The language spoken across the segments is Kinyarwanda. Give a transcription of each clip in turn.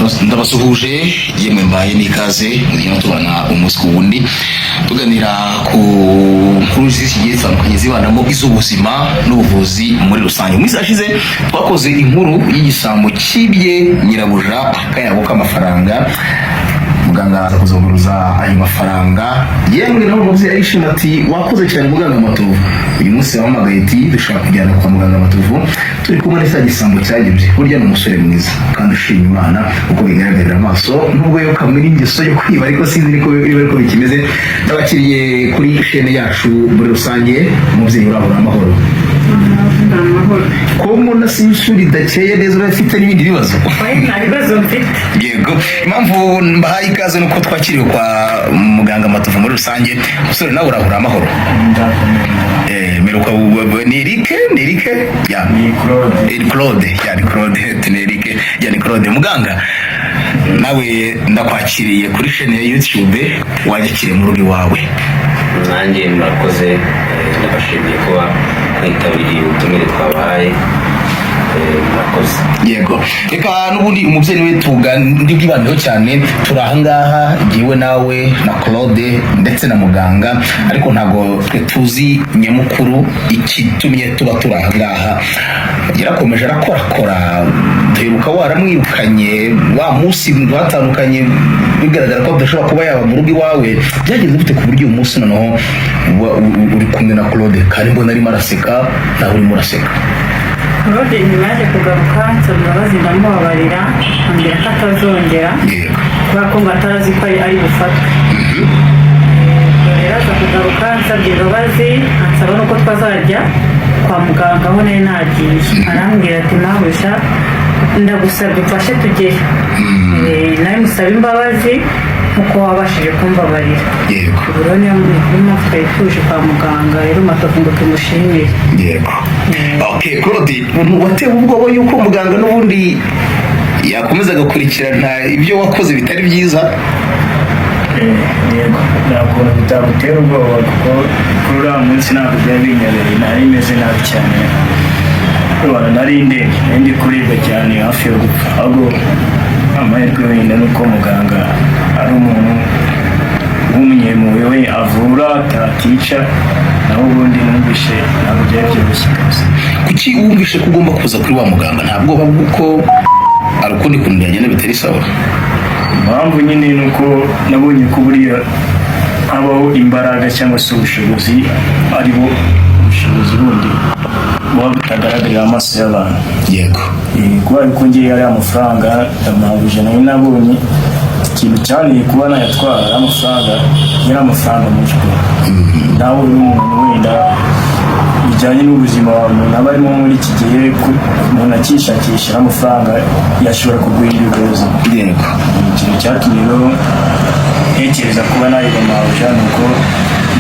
Ndabasuhuje yemwe, mbaye n'ikaze mugenda tubana umunsi ku wundi, tuganira ku nkuru zigiye zitandukanye zibandamo iz'ubuzima n'ubuvuzi muri rusange. Mu minsi yashize twakoze inkuru y'igisambo cyibye nyirabuja akayabo k'amafaranga, muganga aza kuzoguruza ayo mafaranga. Yemwe nawe umubyeyi arishima ati: "Wakoze cyane, muganga Matovu." Uyu munsi yahamagaye ati: "Dushaka kujyana kwa muganga Matovu, turi kumwe n'icya gisambo cyanyibye." Burya ni umusore mwiza kandi ushima Imana uko bigaragarira amaso, nubwo yo kamwe ingeso yo kwiba, ariko sinzi niko niba ariko bikimeze. Ndabakiriye kuri chaîne yacu muri rusange. Umubyeyi, urabura amahoro? Amahoro. Ko mbona si ishuri ridakeye neza, urafite n'ibindi bibazo? Oya, nta bibazo mfite. Yego, impamvu mbahaye ikaze nuko twakiriwe kwa muganga Matovu muri rusange. Umusore, nawe urahura amahoro? Ndakomeye. Meruka ni Eric, ni Eric ya? Ni Claude. Ni Claude ya, ni Claude, ni Eric ya, ni Claude. Muganga, nawe ndakwakiriye kuri chaîne ya YouTube, wanyakiriye mu rugo iwawe. Nanjye murakoze, ndabashimiye kuba mwitabiriye ubutumire twabahaye. Murakoze. Yego, reka n'ubundi umubyeyi we tuga ndi bwibandeho cyane. Turi ahangaha jyewe nawe na Claude ndetse na muganga, ariko ntabwo twe tuzi nyamukuru ikitumye tuba turi ahangaha. Yarakomeje arakorakora, duheruka waramwirukanye wa munsi batandukanye, bigaragara ko adashobora kuba yaba mu rugo iwawe. Byagenze gute ku buryo uyu munsi noneho uri kumwe na Claude, kandi mbona arimo araseka, nawe urimo uraseka? Claude nyuma yaje kugaruka nsaba imbabazi, ndamubabarira, ambwira ko atazongera, kubera ko ngo atarazi ko ari bufatwe. Ubwo rero aza kugaruka nsabye imbabazi, ansaba nuko twazajya kwa muganga aho nari nagiye. Arambwira ati: "Mabuja, ndagusabye umfashe tujyeyo." Nawe musaba imbabazi nkuko wabashije kumbabarira. Ubu rero niyo mpamvu twari tuje kwa muganga rero Matovu ngo tumushimire. Yego, okay. Claude, watewe ubwoba yuko muganga n'ubundi yakomeza agakurikirana ibyo wakoze bitari byiza? Yego, nta kuntu bitagutera ubwoba, kuko kuri uriya munsi ntabwo byari binyoroheye, nari meze nabi cyane. Urabona, nari ndembye, nari ndi kuribwa cyane, hafi yo gupfa. Ahubwo amahirwe wenda ni uko muganga ari umuntu w'umunyempuhwe, we avura atatica. Naho ubundi numvishe ntabwo byari byoroshye kabisa. Kuki wumvishe ko ugomba kuza kuri wa muganga? Nta bwoba bw'uko hari ukundi kuntu byagenda bitari sawa? Impamvu nyine ni uko nabonye ko buriya habaho imbaraga cyangwa se ubushobozi, aribo ubushobozi bundi buba butagaragarira amaso y'abantu. Kubera ko ngiye ariya amafaranga ndamahuje, nari nabonye ikintu cyanteye kuba nayatwara ari amafaranga, yari amafaranga menshi pe. Nawe uri umuntu, wenda bijyanye n'ubuzima umuntu aba arimo muri iki gihe, ko umuntu akishakisha amafaranga yashobora kuguhindura ubuzima. Ikintu cyatumye rero ntekereza kuba nayiba mabuja ni uko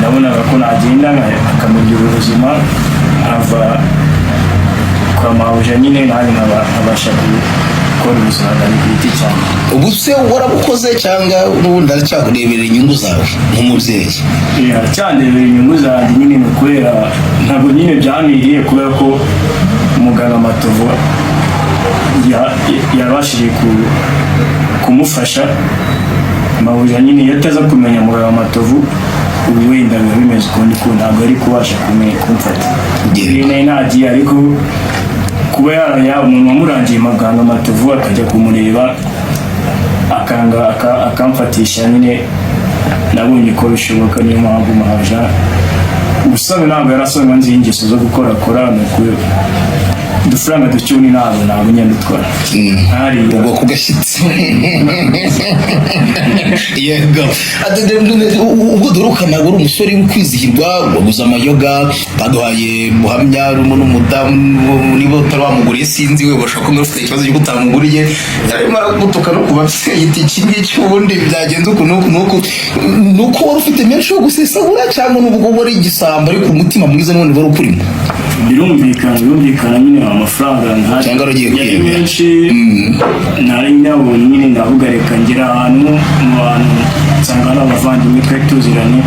nabonaga ko nagenda akamenya ubuzima, nkava kwa mabuja nyine, nanjye nkabasha gukora ubuzima bwanjye ku giti cyanjye. Ubu se warabukoze cyangwa n'ubundi aracyakureberera inyungu zawe nk'umubyeyi? Aracyandeberera inyungu zanjye nyine, ni ukubera ntabwo nyine byamiriye, kubera ko muganga Matovu yabashije kumufasha. Mabuja nyine iyo ataza kumenya muganga Matovu, ubu wenda biba bimeze ukundi, ko ntabwo ari kubasha kumfata. Nari nagiye, ariko kuba yaraya umuntu wamurangiye muganga Matovu akajya kumureba, akanga akamfatisha nyine, nabonye ko bishoboka. Niyo mpamvu mabuja ubusanzwe ntabwo yarasanzwe nzi ingeso zo gukorakora, ni uku udufaranga duke ubundi ntabwo njya ndutwara hariya. Ubwo ku gashyitsi, yego. Ubwo duherukana uri umusore uri kwizihirwa, waguze amayoga, baduhaye buhamya urimo n'umudamu, niba utari wamuguriye sinzi, we bashobora kuba ufite ikibazo cy'uko utamuguriye. Yarimo aragutuka no ku babyeyi iti: "Iki ngiki ubundi byagenze uku n'uku n'uku." Ni uko wari ufite menshi yo gusesagura, cyangwa n'ubwo wari igisambo ariko umutima mwiza n'ubundi wari ukurimo? Birumvikana nyine, amafaranga Cyangwa wari ugiye yari kwiyemera. menshi nari nyabonye nyine, ndavuga reka ngera ahantu mu bantu nsanga ari abavandimwe twari tuziranye,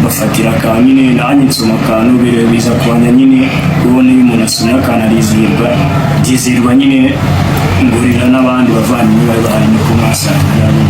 bafatira akantu nyine, nanjye nsoma akantu, biza kubanya nyine. Ubona iyo umuntu asomye akantu arizihirwa, byizihirwa nyine, ngurira n'abandi bavandimwe. Abavandimwe bari bahari, niko mwasangiye abo.